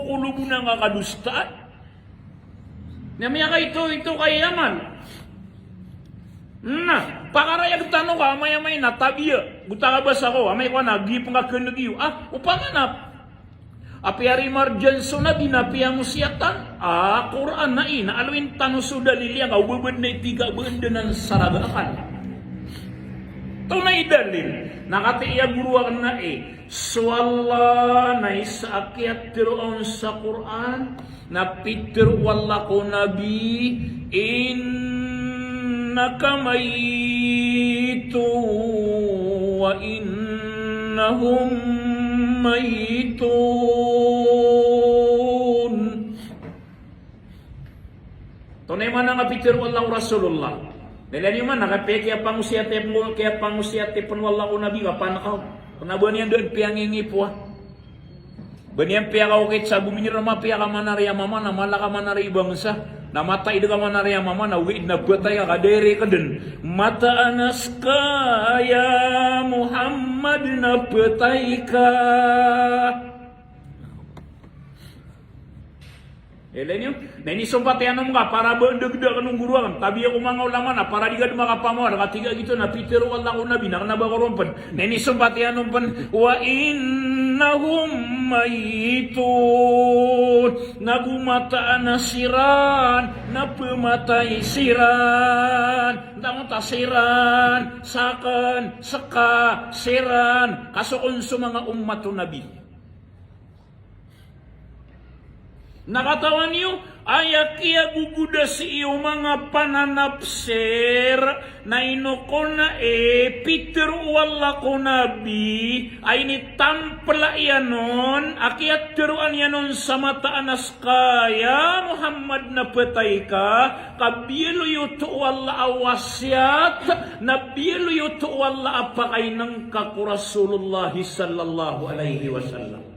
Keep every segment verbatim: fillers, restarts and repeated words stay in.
Kolob o na nga kadostaan. Na miyakaito, ito kay Yaman. Na pakarayag tano ka amay-amay na tabiya, go ta kabasa ko amay ko na giyap nga keneg iyo. Ah, opama na apiya ri Marjan so Nabi na piyangosiyatan a Qur'an na ino, aloyin tano so dalil iyan ka o ba bed na i tig a ba anda nan sa raga akal. Tonaa i dalil? Na katii a goro aken na i so Allah na isa a kiyatero on sa Qur'an, na pitero o Allah ko Nabi, "Innaka mayyitun wa innahum mayyitun." Tonaa i maana nga pitero o Allah ko Rasulullah? Na ilay niyo man na kapiya kiyapangosiyati, kiyapangosiyati pen o Allah ko Nabi ka panakaw. Kena ba niyan den piyangingipowa. Ba niyan piyakaokit sa gomini rema piyakamanari a mama na mala ka manari bangsa. Na mataid ka manari a mama na ogaid na betay ka ka diri ka den. Mataan a seka ya Muhammad na betay ka. Ilay niyo, na inisompat iyan on ka para ba ndagda ka non goro aken. Tabiya ko manga ulama na para di ka den makapamawad ka tig a gito na pitero o Allah ko Nabi na kena ba korompen. Na inisompat iyan on pen, "Wa innahum mayyitun." Na go mataan a siran na pematay siran. Antaa mota siran, saken, seka, siran, ka so kon so manga ummat o Nabi. Na katawan iyo, aya kiyagogodas iyo manga pananapsir, na ino kona i pitero o Allah ko Nabi, a initampela iyan on, a kiyateroan iyan on sa mataan a seka ya Muhammad na betay ka, ka biyaloyoto o Allah a wasiyat, na biyaloyoto o Allah a pakainengka ko Rasulullah sallallahu alaihi wasallam.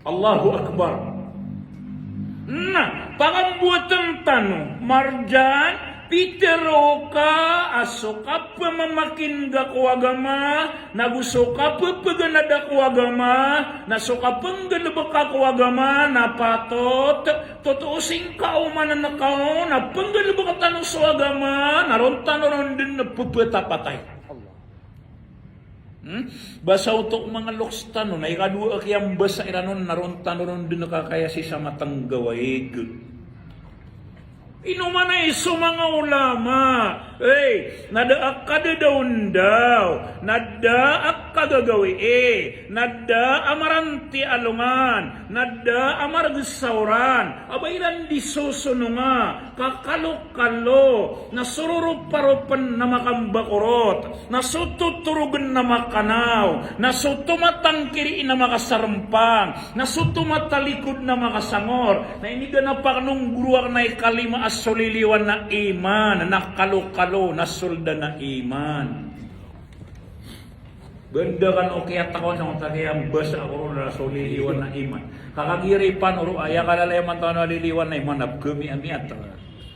Allahu Akbar. Na pakamboaten tano, Marjan, pitero ka a so kapemamakinda ko agama, na go so kapepeganada ko agama, na so kapenggalebeka ko agama, na patot, totoo singka o mananakaw, na penggalebeka tano so agama, na ron tano ron den pepetapatay. Hmm? Basa oto ko manga loks tano, na ikadowa a kiyambasa iran on na ron tano ron den kakayasi sa matenggawaig. Ino man ay so manga ulama, ey, na da a kadadaondaw, na da a kagagawii, na da a maranti a alongan, na da a mareg sa oran, a ba iran di sosononga, ka kalokalo, na so roroparopen na makambakorot, na so totorogen na makanaw, na so tomatangkiri na makasarempang, na so tomatalikod na makasangor, na iniganapa ko non goro aken na ikalima a soliliwan na iman, na kalokalo, na solda na iman. Benda kan o kiyatakawan sa mata kiyambasa ko ron na soliliwan na iman. Ka kagiya ri panoro, aya kalalayaman tano a liliwan na iman na pegamiamiyat.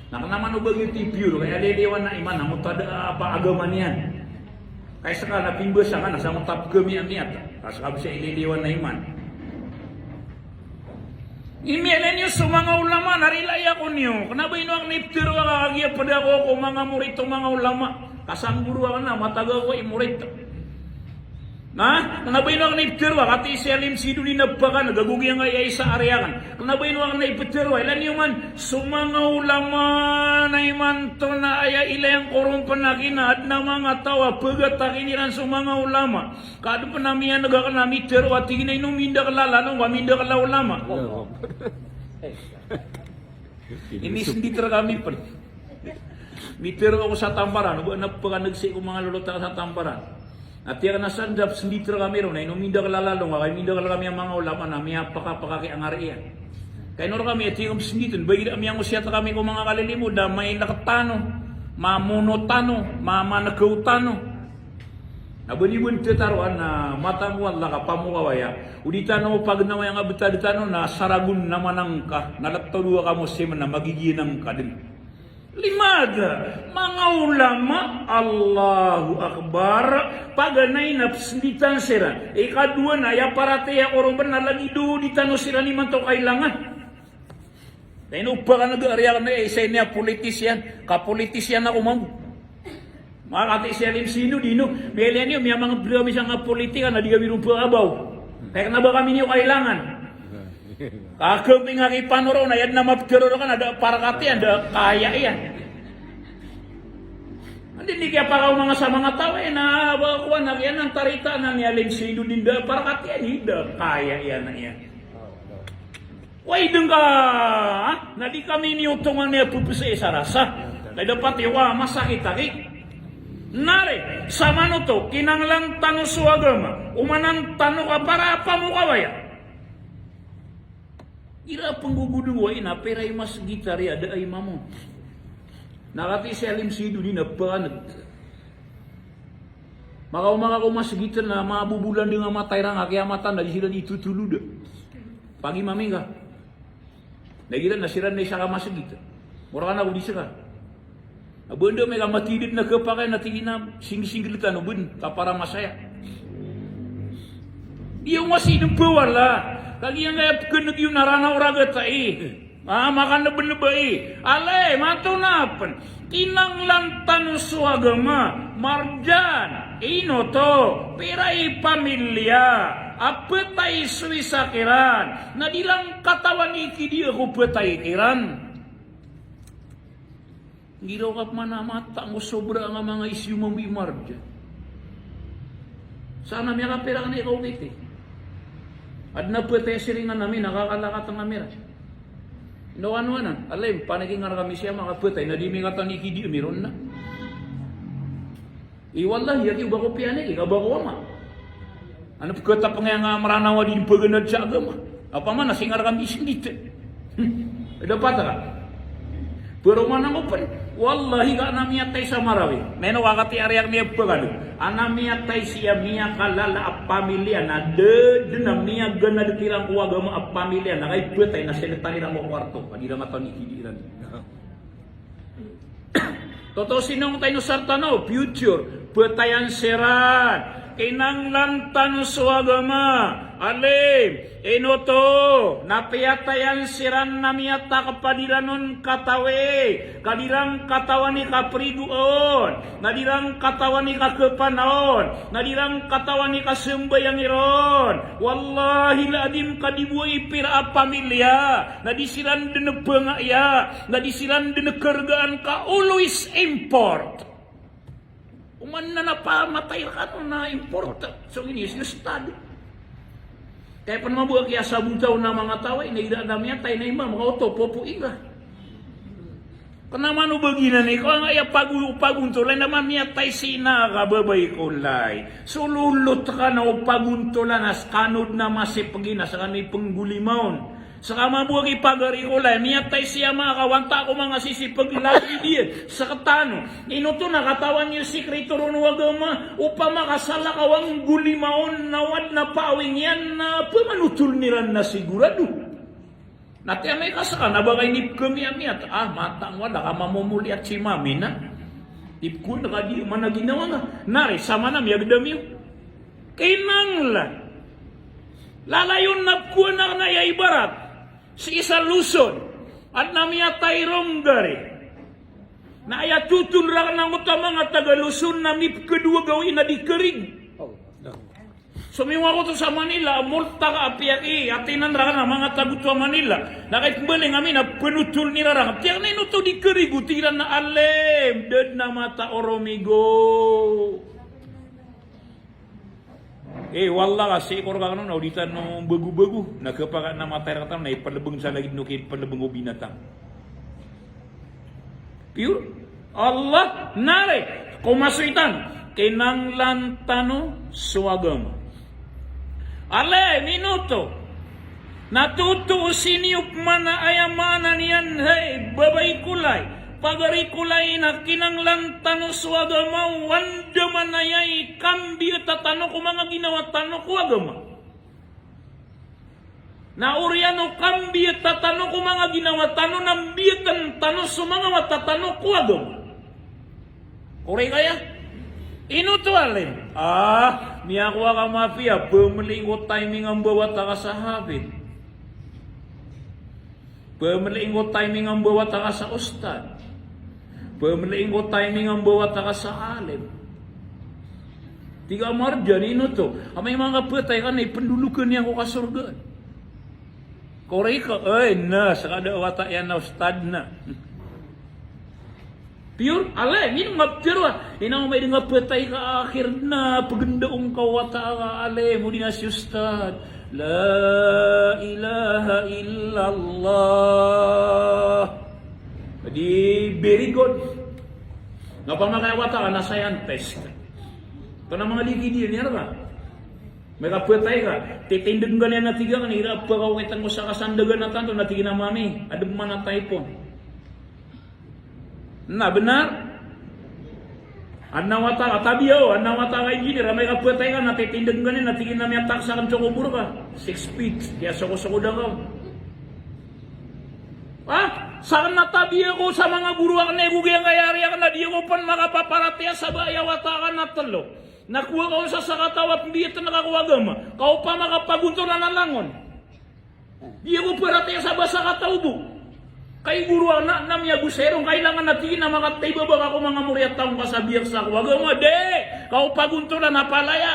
Na kena man o ba giyoto i biyor, ka aya liliwan na iman na mota da a apa agama niyan. Ka isa ka na pimbasa ka na sa mota pegamiamiyat. Ka seka bes i liliwan na iman. Imiyailay niyo so manga ulama na rilai ako niyo. Kena ba ino aken ipetero a kagiya ped ako ko manga morit o manga ulama. Ka sanggoro aken na mataga ko i morit. Na, kena ba ino aken ipetero a katii si Alim Sidoni na pakan, gago giyangkaya isa ari aken. Kena ba ino aken ipetero a, ilay niyo man, so manga ulama na imanto na aya ilay angka ko ron pen a kena aden a manga taw a pegataki iran so manga ulama. Ka aden pen a miyaneg aken a mitero a tig iyan a ino mindakel a lalo, ka mindakel a ulama. Inisendit rekami pen. Mitero ako sa Tamparan, o ba na pekaneg sii ko manga lolot a sa Tamparan. Na tig aken a san da pesendit rekami ron, na ino mindakel a lalo, ka mindakel kami a manga ulama na miyapakapakaki angari iyan. Ka ino rekami a tig aken pesenditen, ba igira miyangosiyat kami ko manga kalilimo, da mailek tano, mamono tano, mamanekaw tano. Na ba niyo ben tetaroan na mataan ko Allah ka pamokawaya. O di tano pagenaw aya nga betad tano na saragon na manangka, na letod o kamo simen na magigiya nangka den. Limada, manga ulama, Allahu Akbar, paganay na psnditan siran. Ikadowa na aya paratiyaya ko ron pn na lagid o di tano siran imanto kailangan. Tayo no paganay a riyak na isa ini a politician, kapolitician ako mambo. Makati si Alim Sino di no. Miyailay niyo, miyamangbrami sa nga politika na di kami ron pakabaw. Kaya kna ba kami niyo kailangan. Kakamping aki panoro na iyan na mapdaro rka na da parakati iyan, da kaya iyan. Andi ni kiyapakaw manga sa manga taw, eh, na ba kuwan na kiyan ang tarita na ni Alim Sino di da parakati iyan, di da kaya iyan na iyan. Way dn ka, ha? Na di kami niyo tongan niya pupusay sa rasa. Na dapat iyo ka masakit aki. Nari, samanoto, kinanglan tano so agama, omanan tano ka para a pamokawaya. Ira pnggogodong wai na pira i masgit a riya da a imam on. Na kati si Alim Sino di na panag. Makaoma ka ko masgit na mabobolan dn a mata iran a kiyamatan na di siran itotoloda. Pagimami ngka. Na igira na siran na isa ka masgit. Mora ka na ko di ska. Na banda mi ka matidit na kapakay na tig iyan a singsinggil tano bn ka para masaya. Di iyo nga sinmbawala. Kagiya nga aya pkneg iyo na Ranaw Ragat ai. Ah, makanebneb ai. Alay, mato na pn. Kinanglan tano so agama, Marjan, ino oto, pira i pamilya a ptay so isa kiran, na di ran katawan i kidiya ko ptay kiran. Giraw ka pman a mata ngo sobra nga manga isyu mambo i Marjan. Sana miyakapira kna ikaw kiti. Adn a ptay a siringan ami na kakalakat ami ra. Ino kano anan, alay, paniki nga rkami siya makaptay na di mi katawan i kidiya mi ron na. I wallahi, aki o ba ko piyaniki, ka ba ko ama. Ano pkatapngan nga Mranaw a di paganad sa agama. Apa man na singar kami sindit. Hmm. Dapat ka. Pero mana ko pn. Wallahi, ka na miyatay sa Marawi. Meno ka kati ari ak miyapagano. Ana miyatay siya miyakalala a pamilya na ded na miyaganad kiran ko agama a pamilya na kay ptay na sekretary iran ko kwarto. Padi iran katawan i kidiya iran. Totoo sinong tayo no sarta no, future, petayan siran, kinanglan tano so agama, alim, ino oto, na piyatayan siran na miyatakpad iran on katawi, ka di ran katawan i kaprigo on, na di ran katawan i kakepana on, na di ran katawan i kasembayang iron. Wallahi ladim ka di bo ipira a pamilya, na di siran den pengaya, na di siran den kergaan ka always import. Oman na napamatay rkano na import. So ini is study. Kaya pen mambo a kiyasabota o na manga taw ay na ira na miyatay na imam ka oto popo ira. Kena mano ba ginan iko angkaya pagu-, paguntolan na mamiyatay si ina ka babay ko lay. So lolot kano paguntolan a skano den a masipeg ina, skano i penggolimaon. Seka mambo a kipagari ko lay, miyatay si ama ka wanta ko manga sisipeg lagi diyan. Sekatano. Ino oto na katawan iyo sekreto ron o agama, opama ka salakaw a nggolimaon na wad na paawing iyan na pemanotol iran na sigurado. Na tiya miyakasaka na ba ka inipkemi a miyat, ah, matang wala ka mamomoli a tsi mami na. Ipkon ka di mana ginawa nga. Nari, sama na miyagdam iyo. Kinanglan. Lalayon na pkon na kena iya ibarat. Si isa Luzon. Adn a miyatay ron gari. Na aya totol rakn angkoto a manga taga Luzon na mipkedowa gawii na di kerig. Somiyowa ako oto sa Manila, multa ka a piyaki, atinan rakn a manga tagoto a Manila. Na kay pembaling ami na penotol iran rakn. Tiyak na ino oto di kerigo, tig iran na alim, ded na mata oromigo. Eh, wallah ka, sikor ka kano na odi tano bago-bago. Na kepaka na matay rakn tano, na ipelebeng sa lagid no kipelebeng o binatang. Pure. Allah, nari, komasoitan, kinanglan tano so agama. Alay, minoto. Na totoo siniyo pman a aya maana niyan, hay, babay ko lay, pagari ko lay, na kinanglan tano so agama, o andamanaya i kambiya tano ko manga ginawa tano ko agama. Na oriyan o kambiyata tano ko manga ginawa tano na mbiyatn tano so manga wata tano ko agama. Korek aya? Ino oto alim? Ah, miyakowa ka mapiya, pmlinggo timing a mbawata ka sa hafid. Pmlinggo timing a mbawata ka sa ustad. Pmlinggo timing a mbawata ka sa alim. Tig a Marjan, ino oto? Amay manga phatay ka na ipndologan iyan ko kasorgaan. Korek ka, ay, na, skada wata iyan na ustad na. Pure, ala, ino nga pure wa. Ino nga may di nga phatay ka akhir na, paganda ong ka wata ka alim, odi na si ustad. La ilaha illallah. Di very good. Nga pamakay wata ka na scientist. Ito na manga liki di, niyan ka. May kapatay ka, titindeg nga niyan na tiga ka, ira pagawitang ko sa kasandagan na tanto, na tig iyan a mami, adn man a typhoon. Na, bnar? Adn a wata ka, tabiya o, adn a wata ka engineer, amay kapatay ka, na titindeg nga niyan, na tig iyan a miyatak sakn so kobor ka. Six feet, kiyasokosoko da ka. Ha? Sakn na tabiya ko sa manga goro akn a igogiya ngka aya ari akn na di ako pn makapaparatiyaya sa ba aya wata ka na tlo. Na kowa ka on sa sakataw a pmbiyatn ka ko agama. Ka opama ka pagontolan a langon. Di ako paratiyaya sa ba sakataw bo. Ka igoro akn na, na miyagosa iron, kailangan na tig iyan a makatay baba ka ko manga mori a taw ngka sa biyaksa ko agama. Di! Ka opagontolan a palaya.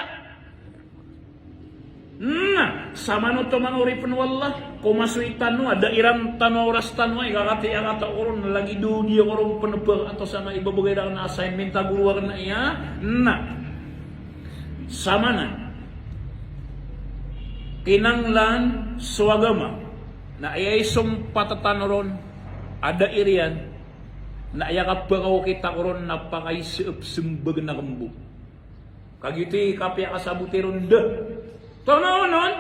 Na, samanoto manga oripn o Allah, komasoy tano a da iran tano a oras tano a ikakatiya ka ta oron, lagid o di ako ron pnbaka ato sa kaibabagay rakn a assignment a goro akn aya. Na, samanan, kinanglan so agama, na aya isompat tano ron a da iriyan, na aya kapakaokit ako ron na pakaisaap smbag na kmbo. Kagiya oto i kapiya ka sabot iron da. Tono onon,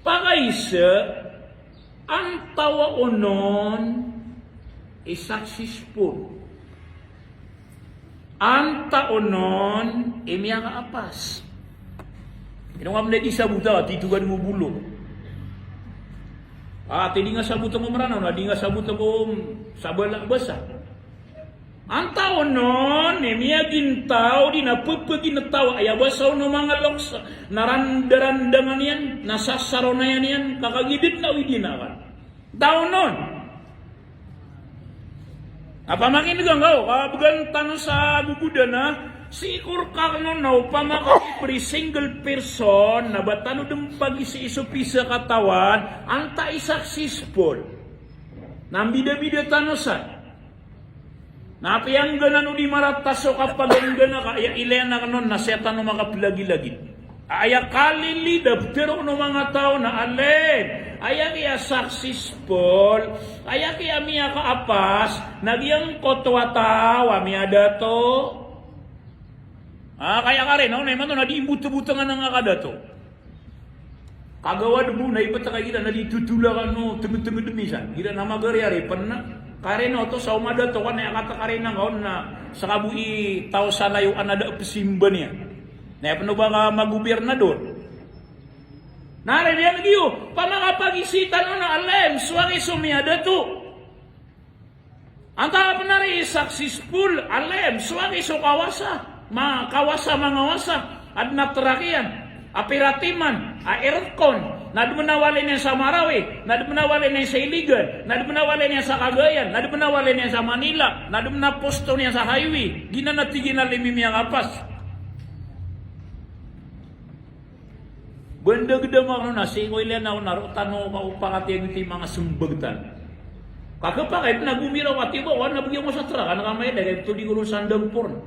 pakaisa, antawaa onon i successful. Antawaa onon i miyakaapas. Ino nga mna di sabota, titogan mo bolo. Ah, ti di nga sabota ko Mranaw, na di nga sabota ko sabala basa. Antawaa onon i miyagintaw di na pphagintawaa aya basa o manga loks na randarandangan iyan, na sasaronayan iyan, ka kagiya da dn a widin akan. Antawaa onon. Opama ka inegangkaw, ka bgan tano sa gogodan a, sii ko rk akn on na opama ka every single person na ba tano dn pagisaisa o pisa katawan, antaa i successful. Na mbidabida tano san. Na apiya ngganan o di marata so kapaganggana ka, aya ilaya akn on na sii tano makaplagilagid. Aya kalilid a ptharoon o manga taw na alim, aya kiya successful, aya kiya miyakaapas, na giyangkoto a taw a miyadato. Ah, kaya karina on na imanto na di imbotbotngan a nga kadato. Kagawad bo na ibt ka igira na di totol akan o tengedtenged misan. Igira na magariyari pn na. Karina oto sa o madato ka na aya kata karina ngka on na ska bo i taw sa layoan a da a psimba niyan. Na aya pn o ba ka magobernador. Na ari niyan giyo, opama ka pagisita on na alim, so ari so miyadato. Antaa pn ari i successful, alim, so ari so kawasa, ma-, kawasa mangawasa, adn a trak iyan, a piratiman, a aircon, na adn a walay niyan sa Marawi, na adn a walay niyan sa Iligan, na adn a walay niyan sa Cagayan, na adn a walay niyan sa Manila, na adn a posto niyan sa highway, giyanan a tig iyan a alim i miyakaapas. Bndagdam ako na sii ko ilaya on na roo tano ka opakatiyag oto i manga smbag tano. Ka khapakay pn a gomiraw ka tiyo ba ko adn a bgi ako sa trak, an ka mailay ka ito di ko ron sandang porn.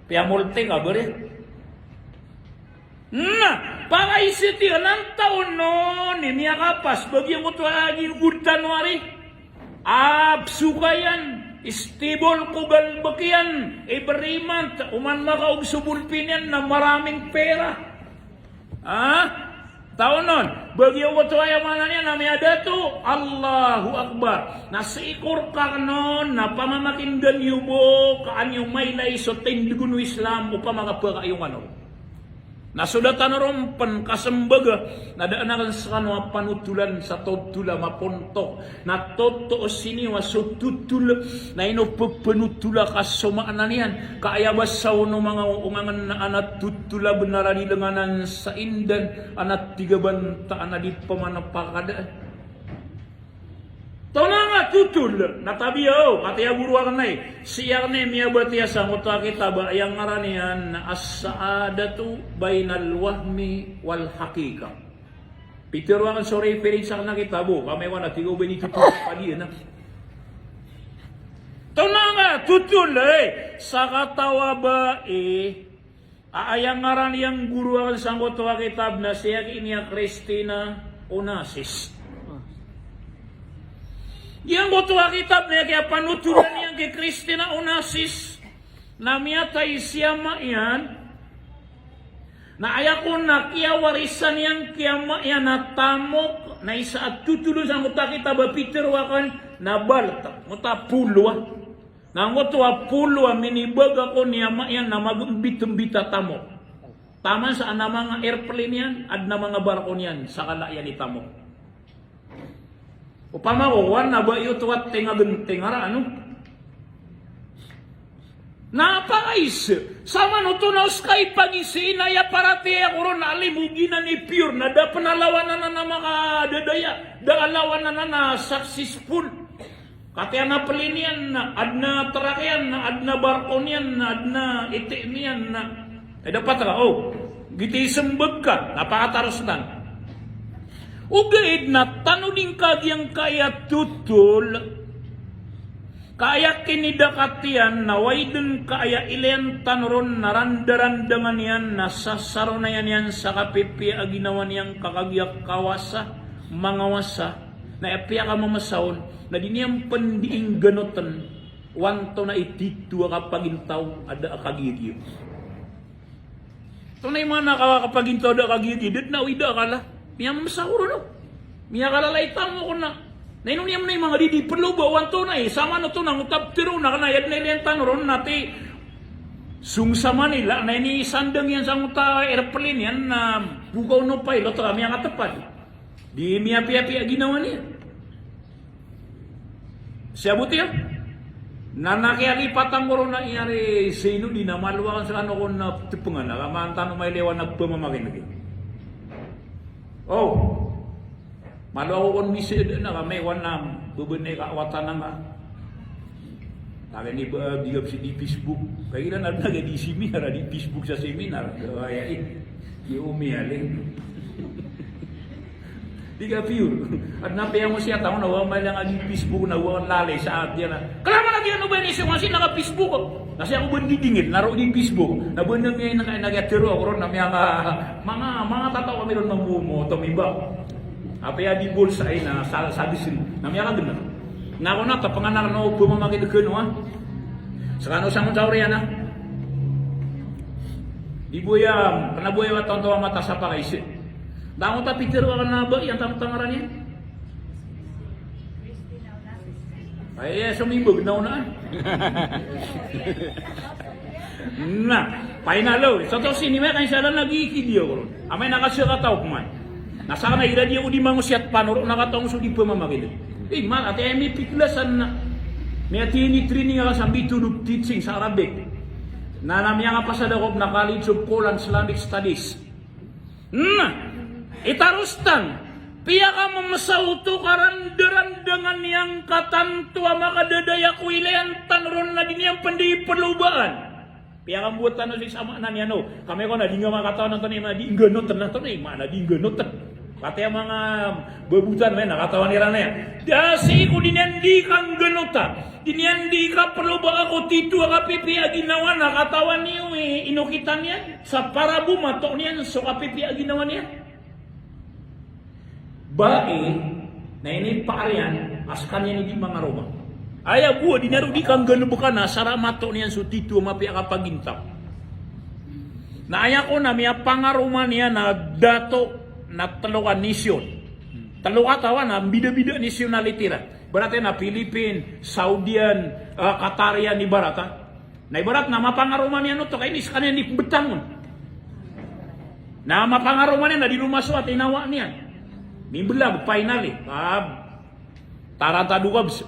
Piyamolti ka bari. Na, pakaisa tiyo, antaa onon i miyakaapas, ba giyangkoto a giyogod tano ari. Absoka iyan, stable ko galbk iyan, every month, oman makaog so bolpi niyan na maraming pera. Ah? Antaa onon, ba giyangkoto aya maana niyan na miyadato, Allahu Akbar. Na sii ko rk akn on, na pamamakindan iyo bo, ka an iyo mailay so tindg o Islam, opama ka pakaayongan on. Na so da tano ron pen kasembag, na da aken sekano a panotolan sa totol a mapontok. Na toto siniwa so totol, na ino pepenotola ka so maana niyan. Ka aya basa o no manga ongangen na ana totol a benar a di lenganan sa indan, ana tiga bantaan a di pemanepakadaan. Tonaa nga totol, na tabiya o, kataya goro aken ay, sii aken i miyabatiya sangkoto a kitab a aya ngaran iyan na As-Sa'adatu Bainal Wahmi wal Haqiqa. Pitero aken so reference aken a kitab o, ka amay ko ana tig o ba ini totol a padiyan a. Tonaa nga totol, eh, sakataw a bai, a aya ngaran iyan goro aken sangkoto a kitab na si Aginia Christina Onassis. Giyangkoto a kitab na aya kiyapanotolan iyan ki Christina Onassis, na miyatay si ama iyan, na aya kon a kiyawarisan iyan ki ama iyan na tamok, na isa a totol sangkoto a kitab a pitero aken na balta, ngoto a polo a. Na ngoto a polo a minibaga kon i ama iyan na magembitembit a tamok. Taman sa adn a manga airplane iyan, adn a manga barko niyan, sa kala iyan i tamok. Opama ko kowan na ba iyo to a tenga gentenga ra ano. Na pakais, samanoto na o ska i pagisi na aya paratiyaya ko ron na alim o giyanan i pure, na da pen a lawanan a makadadaya, da a lawanan a successful. Kataya na plane iyan na, adn a truck iyan na, adn a barko niyan na, adn a ATM iyan na. Ay dapat ka, o. Giti isembag ka, na pakataros nan. Ogaid na tano di ngka giyangkaya totol. Ka aya kinidakat iyan na wai den ka aya ilayan tano ron na randarandangan iyan na sasaronayan iyan sa kapipiya a ginawa niyan ka kagiya kawasa, mangawasa. Na aya piyakamamesaon na di niyan pen di ingganoten o antonaa i tito a kapagintaw a da a kagiyagiya. Antonaa i maana ka kapagintaw a da a kagiyagiya, da den a wida a kala. Miyamemesa ko ron o. Miyakalala i tamok na. Na ino niyan manga di di perloba o antonaa i, samanoto na ngoto a petero na kena aya den a ilayan tano ron na ti song sa Manila, na inisandang iyan sangkoto a airplane iyan na bokaw o pilot ka miyakatepad. Di miyapiyapiya ginawa niyan. Siyabot iyan. Na nakiyalipatan ko ron a iyari sino di na malo aken sekano kon na tepengan, na kamaan tano mailay a wan a pemamakineg. O. Malo ako kon misa den a ka amay ko ana bebenay ka watan angka. Tagan i ba, di ka psi di Facebook. Kagiya na di seminar, di Facebook sa seminar. Kaya i. Di umiyaling. Di ka pure. Adn a piyamosiyat ako na wa malang a di Facebook na wa lalay sa apiya na. Kalaman a di ano ba ini siya kasi naka-Facebook. Kasi ako ba di dingil, naro di Facebook. Na ba nang iyan naka, naka-tiro ako ron na miyaka, manga, manga tataw kami ron na mo, mo, tomiba. Apiya di bulsa ina sa, sa disin. Na miyakagena. Na ako na, tapanganak no, pemamakineg kano, ha? Sekano sangon sa oriyan, ha? Di boya, kena boya wa tonto a mata sa pakaisin. Tango ta Peter wa kena ba, iyan tango tangaran iyan. Ay, iya, sumimbag na una. Na, painalo, sa tao sini maya kan siya lang nagikidi ako ron. Amay nakasakataw ko man. Na sakana ira di ako di mangosiyat panoro, nakataw so di pemamakineg. Eh, ma, ati ay may piklasan na. May ati ini training ako sa method of teaching sa Arabic. Na, na miyakapasad ako na College of Quran Islamic Studies. Na, itaros tan, piyakamemesaw oto ka randarandangan iyan ka tanto a makadadaya ko ilayan tano ron na di niyan pen di perlobaan. Piyakambotan o sii sa maana niyan o. Ka amay ko na di nga makatawan antonaa i maana di ingganoten, antonaa i maana di ingganoten. Pati a manga babotan, may na katawan iran iyan. Da sii ko di niyan di kangganota, di niyan di kaperlobaa ko tito a kapipiya a ginawa na katawan iyo i inokitan iyan. Sa para bo mato niyan so kapipiya a ginawa niyan. Bai, na inipaar iyan a sekaniyan i di mangaroma. Aya bo a di niyan ron di kanggalebeka na sa ramato niyan so tito a mapiya a kapagintaw. Na aya ko na miyapangaroma niyan na dato na telo ka nisyon. Telo ka tawan na mbidabida nationality ra. Ibarat iyan na Philippine, Saudian, ah, Qatarian ibarat, ha. Na ibarat na mapangaroma niyan oto, ka ini sekaniyan i betangon. Na mapangaroma niyan na di romasowa tinawa niyan. Mimbelag, finally. Ab. Tarantado ka bes.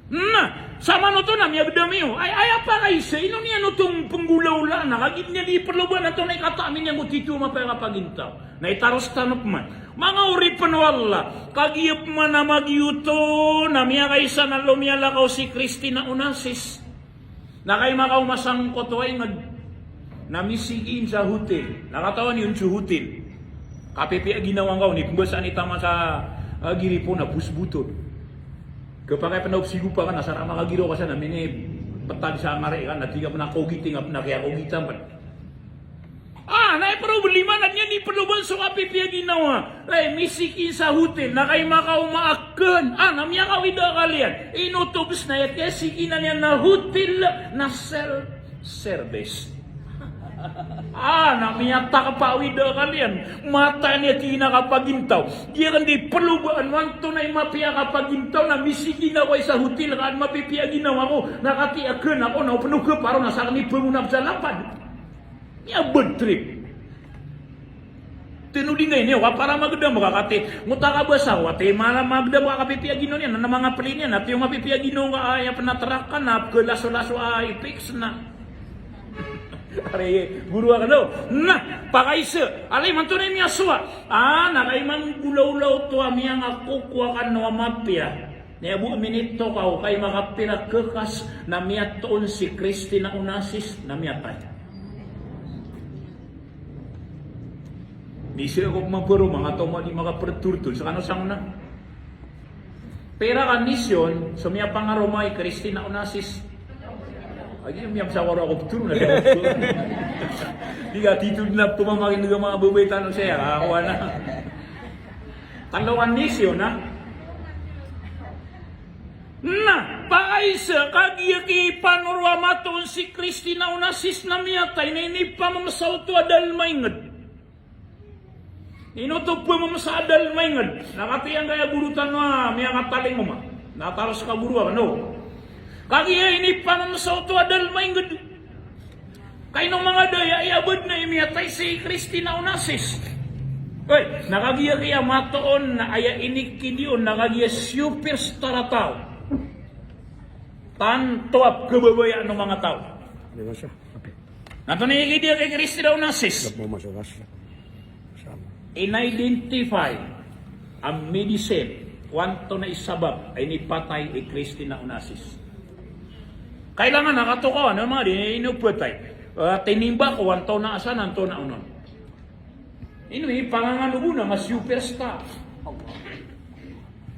Na, samanoto na miyagedam iyo. Ay, aya pakaiza, ino niyan oto penggolaolaan na, kagiya di perlo ba na oto na ikataam iyan ko tito a mapiya a kapagintaw. Na itaros tano pman. Manga oripen o Allah, kagiya pman a magiyoto, na miyakaisa na lomiyalakaw si Christina Onassis. Na kaima ka o masangkoto a inged na misikin sa hotel. Na katawan iyo so hotel. Kapipiya ginawa ngka on, ipembasaan i taman sa, ah, giripo na bosboton. Kepakay pen a opsigo pa ka na sa ramak a giraw ka sa na minipetag sa ngari ka na di ka pen a kogiti nga pen a kiyakogita pen. Ah, na i problema na niyan di perlo ba so kapipiya ginawa. Lay, misikin sa hotel, na kaima ka o maaken. Ah, na miyakawida a kaliyan. Ino oto bes na aya kiyasikinan iyan na hotel na self-service. Ah, na miyatakapawida a kaliyan. Mataan iyan a di na kapagintaw. Di aken di perlo ba, ano anto na i mapiya a kapagintaw na misikin ako sa hotel ka an mapipiya ginawa ko. Na kati aken ako na o peno keparo na saken i pengona bes a lapad. Iya bad trip. Teno di nga ini, wa para magedam ka kati. Ngota ka basa, wa ti mala magedam ka kapipiya ginawa niyan, na manga peli niyan, na tiyo mapipiya ginawa ka, aya pen a terakan, na kelaso-laso a ipix na. Ari, goro aken o. Na, pakaiza. Alay, manto na miyasowa. Ah, na kaima nggolaola oto a miyangakoko aken o a mapiya. Na aya bo a minitokaw, kaima ka pira kekas na miyatoon si Christina Onassis na miyatay. Misi ko pman paro manga taw a di makaperturtur, sekano sangona. Pira ka nisyon so miyapangaroma i Christina Onassis? Agi miyamsawara ko pturu na. Di ka tito na pemamakin nga manga babay tano saya, ako na. Talo ka nisyon, na. Na, pakaiza, kagiya kipanoro a matoon si Christina Onassis na miyatay, na inipamamesa oto a da a lima inged. Ino oto pamamesa a da a lima inged? Na kati angkaya goro tano a miyakatalingoma. Na taros ka goro aken o. Kagiya inipamamesa oto a da a lima inged. Kaino manga daya, aya bad na i miyatay si Christina Onassis. Oy, na kagiya kiya matoon na aya inikidion na kagiya superstar a taw. Tanto a kebabayaan o manga taw. Di ba siya? Ape. Na antonaa i kidiya ki Christina Onassis? Dapat masuk ras. Sama. In-identify a medicine o antonaa i sabap a inipatay i Christina Onassis. Kailangan a katokawan o manga di inipatay. Eh, tinimba ko antonaa a san, antonaa onon. Ino i pangangano bo na nga superstar.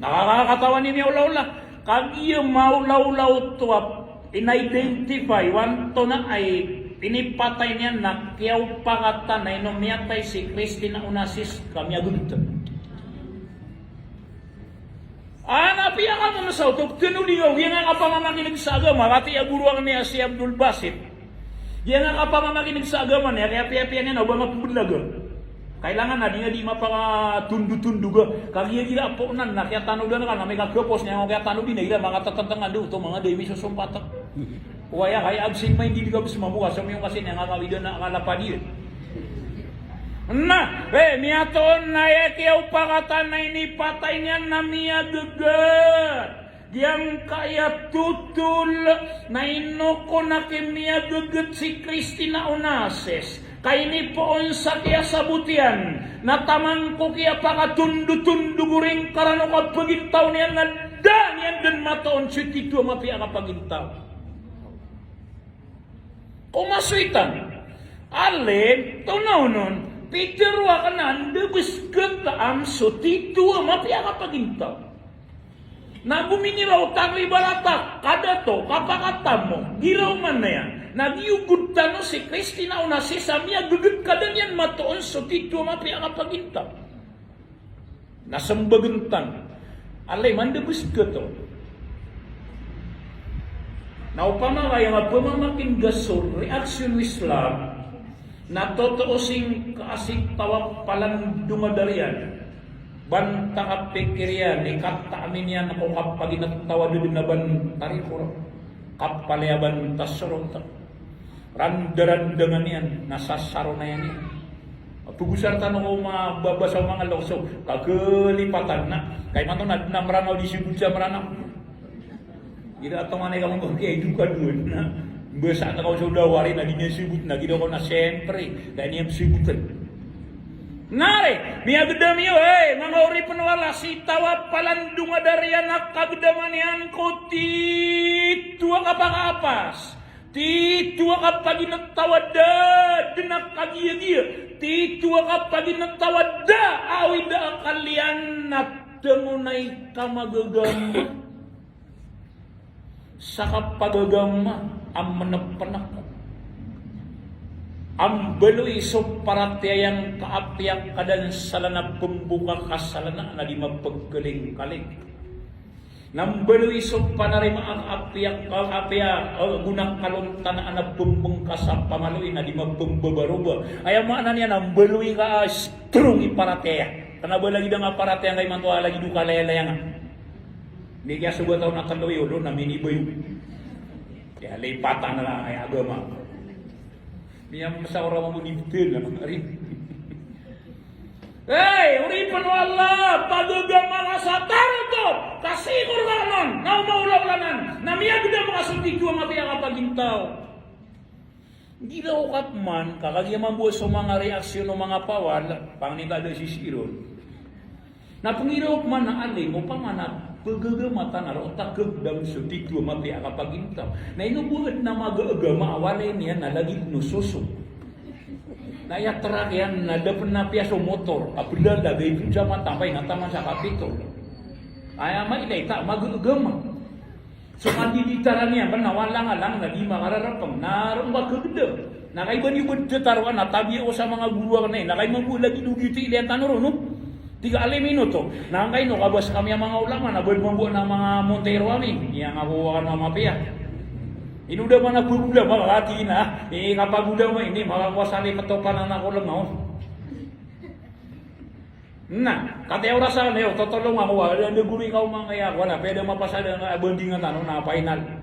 Na kakakatawan ini a olaola. Kagiya maolaola oto a in-identify o antonaa i inipatay niyan na kiyaopakatan a ino miyatay si Christina Onassis ka miyageget. Ana piya ka mamesa oto, teno di nga, giyangkai a kapamamakineg sa agama, kati a goro aken a si Abdul Basit. Giyangkai a kapamamakineg sa agama niyan, kiyapiyapiya niyan o ba nga pembelaga. Kailangan na di nga di mapangatondotondog a. Kagiya gira aponan na kiyatanodan ka na may kagapos niyan, o kiyatanodi na gira makatatantang ando oto, manga da i misosompatan. Waya, kaya absent minded ka bes mambo ka, so miyo kasi niyan nga kawidan a kalapad iyan. Na, eh, miyatoon na aya kiyaopakatan a inipatay niyan na miyageget. Giyangkaya totol na ino ko na kimiyageget si Christina Onassis. Ka inipoon sa kiyasabot iyan na taman ko kiyapakatondotondog o ringkaran o kapagintaw niyan na da niyan den matoon so tito a mapiya a kapagintaw. Komasoitan, alim, tonaonon, pitero aken a anda bes ketaam so tito a mapiya a kapagintaw. Na gominiraw tano i barata, kadato, kapakatamo, giraw man aya. Na giyogot tano si Christina Onassis a miyageget ka da niyan matoon so tito a mapiya a kapagintaw. Na sembagen tano. Alay, mandebes keto. Na opama ka aya nga pemamakineg so reaksyon o Islam, na totoo sing kaasik taw a palandong a dariyan. Ban ta kapikir iyan i kataam iyan ko kapaginetaw a deden a ban tarikor. Kapalaya ban tasorot. Randarandangan iyan, na sasaronayan iyan. Pagosar tano ko mababasa o manga lokes o kakalipatan na. Kay manto na, na Mranaw di sibot sa Mranaw. Ira tonganay ka mangkakay do kadoon na. Mbasa na kaw so dawari na di niyan sibot na, giraw ko na siyempre. Da niyan siboten. Na re, miyagedam iyo, hey, manga oripen o Allah, si taw a palandong a da riyan a kagedaman iyan ko titho a kapakaapas. Titho a kapaginetaw a da den a kagiyagiya, titho a kapaginetaw a da awida a kaliyan na tangonay ka magagama sa kapagagama a menepenek. Ambaloy so paratiyaya ngka a piyakadan salan a pemboka kasalan na di mapegkalingkaling. Na mbaloy so panarima a, a piya, a piya, eh, gona kalontanaan a pembengka sa pamaloy na di mapembabaroba. Aya maana niyan na mbaloy ka a strong i paratiyaya. Kena ba lagid a nga paratiyaya ngka imanto a lagid o kalayalayanga. Di kiyasogat aw na telo i olo na minibayo. Kiyalipatan na lang ay agama. Miyamesa o rawa mo di betel na pagari. Hey, oripen o Allah, pagagama ka sa tarotop, ka sikor ka non, na o maolaolanan, na miyagedam ka so titho a mapiya a kapagintaw. Giraw ka pman, ka kagiya mambo so manga reaksyon o manga pawal, pangni ka da sisiron. Na pengiraw pman a aling, opama na pegegema tano ron, o ta kegedam so titho a mapiya a kapagintaw. Na ino bo aden a magegema a walay niyan na lagid o sosok. Na aya terak iyan na da pen na piya so motor, a pelalag a ipon sa mata, amay na taman sa kapitol. Aya mailay ta magegema. So kandiditaran iyan pen na walangalang na di makararapeng, na ron ba kegedam. Na kaiba niyo bo tetaroan na tabiya ko sa manga goro aken na, na kaiba mambo lagid o giyoto i iliyan tano ron, no? Tig a alim ino oto. Na angkaino ka ba sekami a manga olama na ba mambo na manga Montero ami. Iya nga ko aken a mapiya. Ino da man a pagolama ka tig iyan a, eh, kapagolama ini, makakowa sa lipet o pananakolengaw. Na, katii a orasa niyo, totolong ako, a, anda guri ka o mangaya ako, na, pwede mapasad a bandingan tano na final.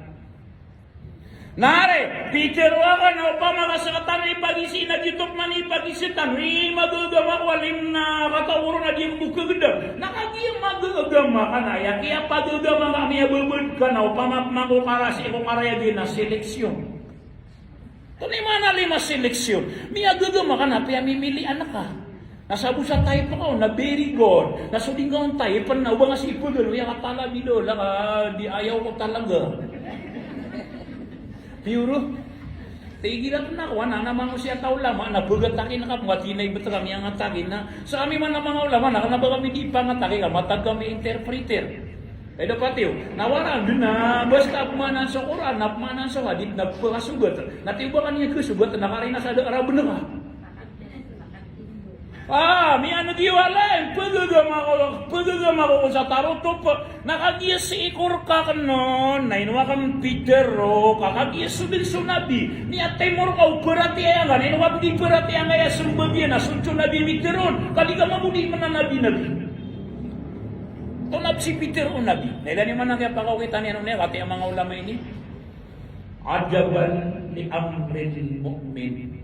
Na re, pitero aken a opama ka sekatano i pagisi na giyoto man i pagisi tano, i magegama ko alim na kataw ron a di bo kegedam. Na kagiya magegama ka na, aya kiyapagegama ka, miyabebed ka na, opama pman ko karasi ko karaya di na seleksyon. Tonaa i maana lima seleksyon? Miyagegama ka na piyamimilian ka. Na sabo sa type ka on na very good. Na so di ngka on type na o ba nga si pegel, aya ka talabi do, la ka di ayaw ko talaga. Piyoro. Tig iran na ko, anan a mangosiyat a olama na begat a kinakap, nga tinay bet kami angataki na. Sa ami man a manga olama na kena ba kami di pangataki ka matag kami interpreter. Ay, dapat iyo. Na warang den a basta pemanan so Qur'an, na pemanan so hadith, na pekasogat. Na tiyoba ka niyan kesogat, na karina sa da a raben ka. Ah, miyaneg iyo a lain, pegegama ko, pegegama ko kon sa tarotop. Na kagiya si ikor ka ken on, na ino aken pitero, ka kagiya so den so nabi. Niya timor ka o paratiyaya ngka, na ino aken di paratiyaya ngka aya sembag iyan, na so den so nabi miteron. Ka di ka mambo di menanabi-nabi. Tonaa si pitero o nabi. Na ilaya niyo man a kiyapakaokit iyan on, aya katii a manga olama ini. Ajaban li amril mu'min.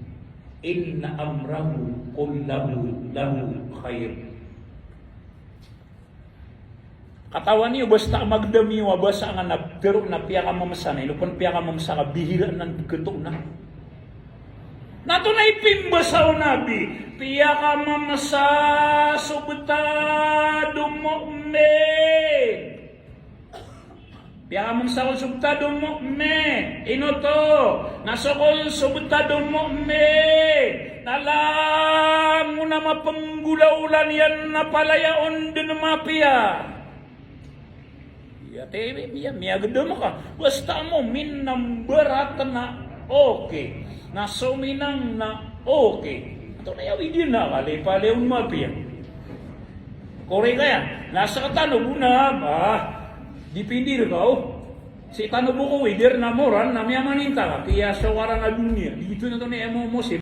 Inna amrahu kullahu lahu khair. Katawan iyo, basta magedam iyo a basa nga na pitero na piyakamemesa na, ino pen piyakamemesa ka bihira nan beketo na. Na tonaa i pimbasa o nabi, piyakamemesa so betad o mu'min. Piyakamemesa o so betad o mu'min. Ino oto, na so kon so betad o mu'min na langon a mapenggolawla niyan na palaya on den mapiya. Iya, te, iya, miyagedam ka. Basta mu'min na mbarat na okay. Na sominang na okay. Antonaa i awid iyan na kalipali on mapiya. Korek aya. Na sekatano bo na, ah, dipindi reka o. Sii tano bo ko wider na moran na miyamaninta ka. Kiyasowaran a doniya. Di gioto na tonaa i emo-, emosi.